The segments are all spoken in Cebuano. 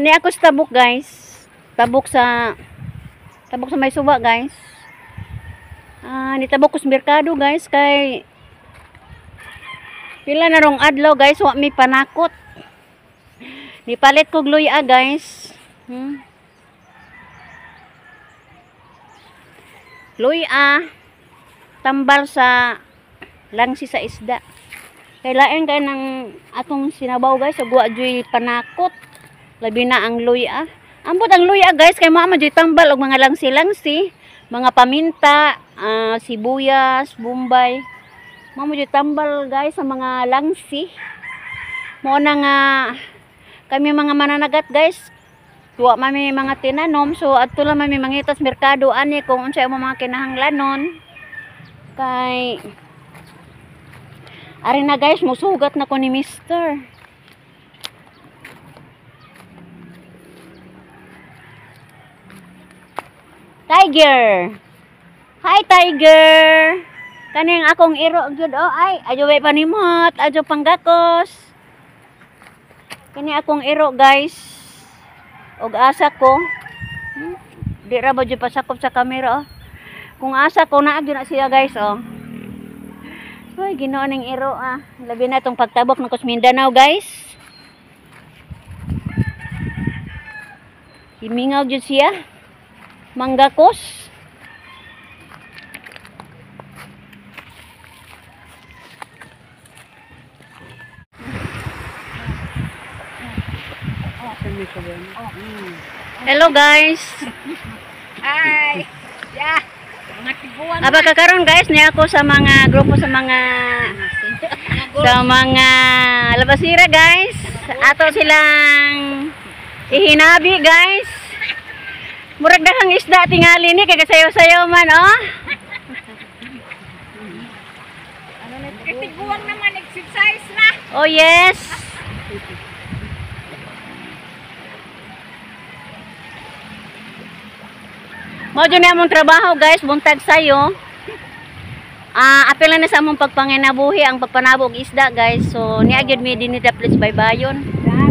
Ni ako sa tabok, guys. Tabok sa may suba, guys. Nitabok ko sa merkado, guys, kay pila na rong adlaw, guys, wa mi panakot. Nipalit kog luya, guys. Luya tambal sa langsi sa isda. Kay lain kay ng atong sinabaw, guys, ug wa juy panakot. Labi na ang luya. Ambot ang luya, guys, kay mao man juy tambal og mga langsi-langsi, mga paminta, sibuyas, bombay. Mao man juy tambal, guys, sa mga langsi. Mao na nga kami mga mananagat, guys. Tuwa mami mga tinanom, so adto lang mami mangitas merkado ani kung unsay among mga kinahanglanon. Kay ari na, guys, musugat na ko ni Mister. Tiger. Hi, Tiger. Kaning akong iro gyud, oh, ay adyo way panimot, adyo panggakos. Kani akong iro, guys. Og asa ko. Di ra ba jud pasakop sa kamera, oh. Kung asa ko naa gyud na siya, guys, oh. Uy, Ginoo ning iro, ah. Labi na tong pagtabok ng Mindanao, guys. Himingaw jud siya. Manggakos. Hello, guys. Hi. Yeah. Aba kakaron, guys, niya ako sa mga grupo sa mga labasira, guys. Ato silang ihinabi, guys. Murag daghang isda tingali ni kay sayaw-sayaw man, oh. Katiguang naman, exercise na. Oh, yes. Mao jud ni among trabaho, guys, buntag sayo. Apil na sa among pagpanginabuhi ang pagpanabo og isda, guys. So niya gyud mi dinhi sa place baybayon.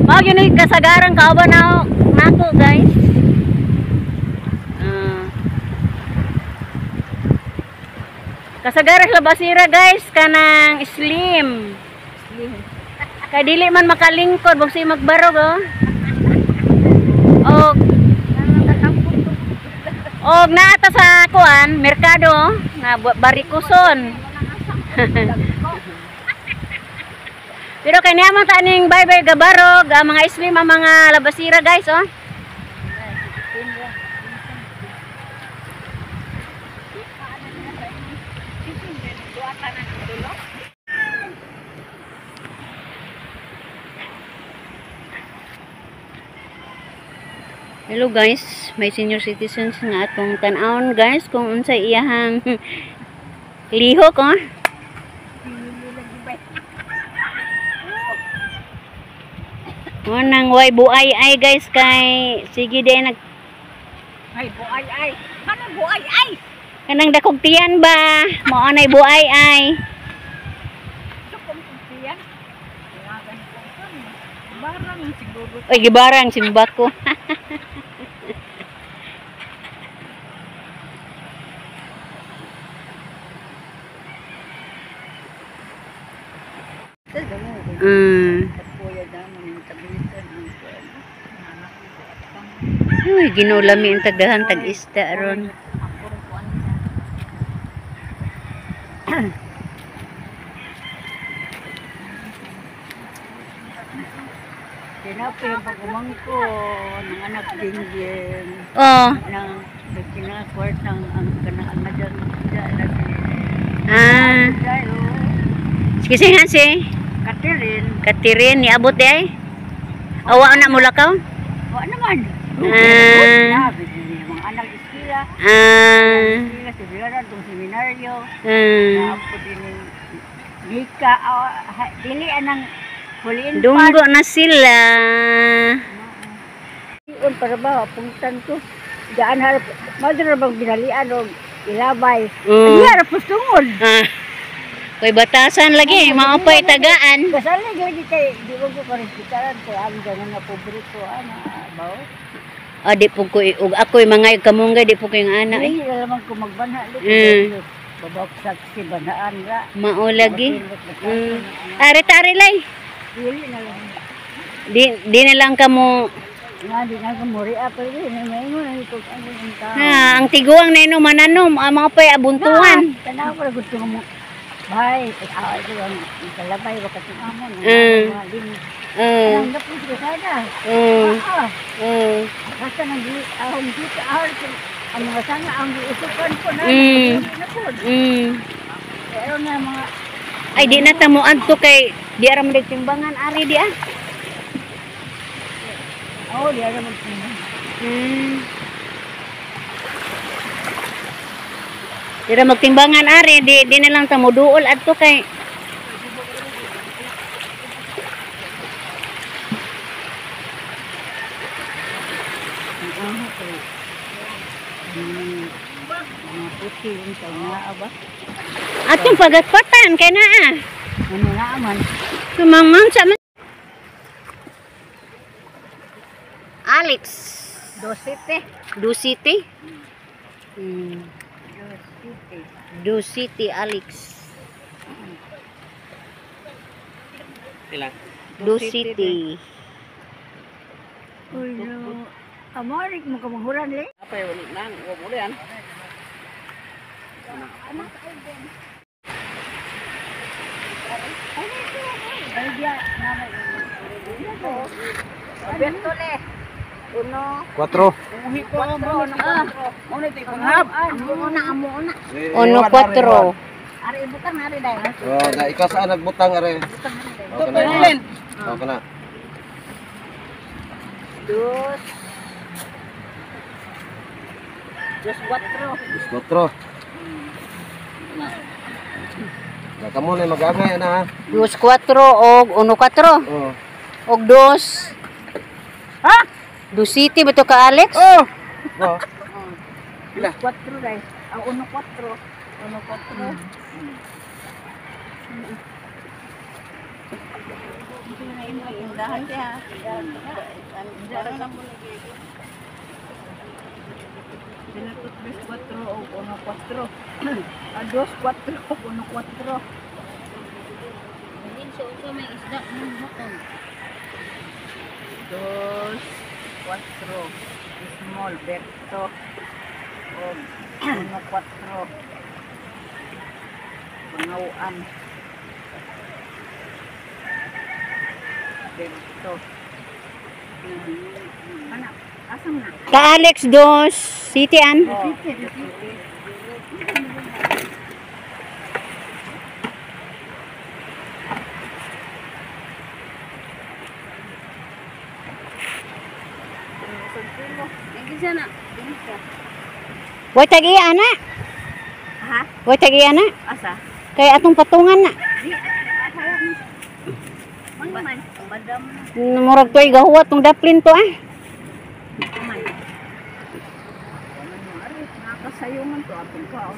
Mao gyud ni kasagaran kauban na nako, guys. Kasagaran labasira, guys, kanang slim. Kay dili man makalingkod bugsi magbarog, oh. Og naata sa kuan, merkado nga barikuson. Pero kay niya man ta ning bye-bye gabarog, ang mga slim, ang mga labasira, guys, oh. Hello, guys, may senior citizens nga atong tan-awon, guys, kung unsay iyahang lihok, oh. Nang way buay ay, guys, kay sige day nag ay buay ay. Ano buay ay? Kanang dakog tiyan ba? Mao nay buay ay. Barang siguro. Oy, gibarang simba ko. Uy, Ginoo lami ang tagdahan tag-isda ron. Tinapay ang pagumangko ng anak dinggin. Oh. Nang kinakwart ng ang kanang adang isda lagi. Ah. Sige nga si. Katirin. Katirin niabot di ay. Awa na mo lakaw? Wa naman. Ah. Mga anak iskila. Ah. Iskila sa bilaran tong seminaryo. Ah. Naapo din Nika dili anang huliin. Dunggo na sila. Un para ba pungtan ko. Daan harap madra bang binalian og ilabay. Hindi harap pustungod. Ah. Koy batasan lagi, mao pa'y tagaan. Kasali lagi kay di ko ko respetaraan kay ang ganun na pobre ko ana. Bao. Ah, di po ko ug ako'y mga kamunggay di po ko yung ana eh. Dili na naman ko magbanha. Babaksak si banhaan ra. Mao lagi. Are tare lay. Dili na lang. Di na lang kamo. Nga di na ko muri ako di na may mo na ito ang tao. Ha, ang tiguang na ino mananom, ang mga pay abuntuan. Tanaw ko gusto mo. Bay, ito ang kalabay wakat ng amon. Ang dapos ko sana. Basta nang di ahong dito ahong ang mga sanga ang giusukan ko na. Pero na mga ay di na tamo adto kay di ara man timbangan ari di ah. Oh, di ara magtimbang. Di ra magtimbangan ari di na lang tamo duol adto kay mga puti yung tayo ba? Atong pagatpatan kay naa. Ano na man? Tumangman sa man. Alex. Dosite. Dosite? Dosite. Dosite, Alex. Pila? Dosite. Uy, no. Amorik mo kamahuran le. Apay wala nang wa mo yan. Alberto le. Uno. 4. Uhi ko mo na. Mo na ito panghab. Amo na, amo na. Uno, kwatro. Ari butang ari dai. Oh, na ikaw saan nagbutang are. Ito Okay na. pa. Okay na. Dos. Dos cuatro. Dos kwatro. Na kamo na magagay ana ha. Dos kwatro og uno kwatro. Oh. Og dos. Ha? Dosite ba to ka, Alex? Oh. Oh. Pila? Cuatro dai. Ang uno cuatro. Uno cuatro. Tres, cuatro o uno cuatro. A dos cuatro o uno cuatro. Dos cuatro. Small Berto. O uno cuatro. Pangauan. Berto. Anak, asam na? Ka Alex, dos city an. Way tag iya ana. Ha? Way tag iya ana. Asa? Kay atong patungan na. Di, man, madam Murag to'y gahuwat tong daplin to ah. man. Nakasayungan to atong kaon.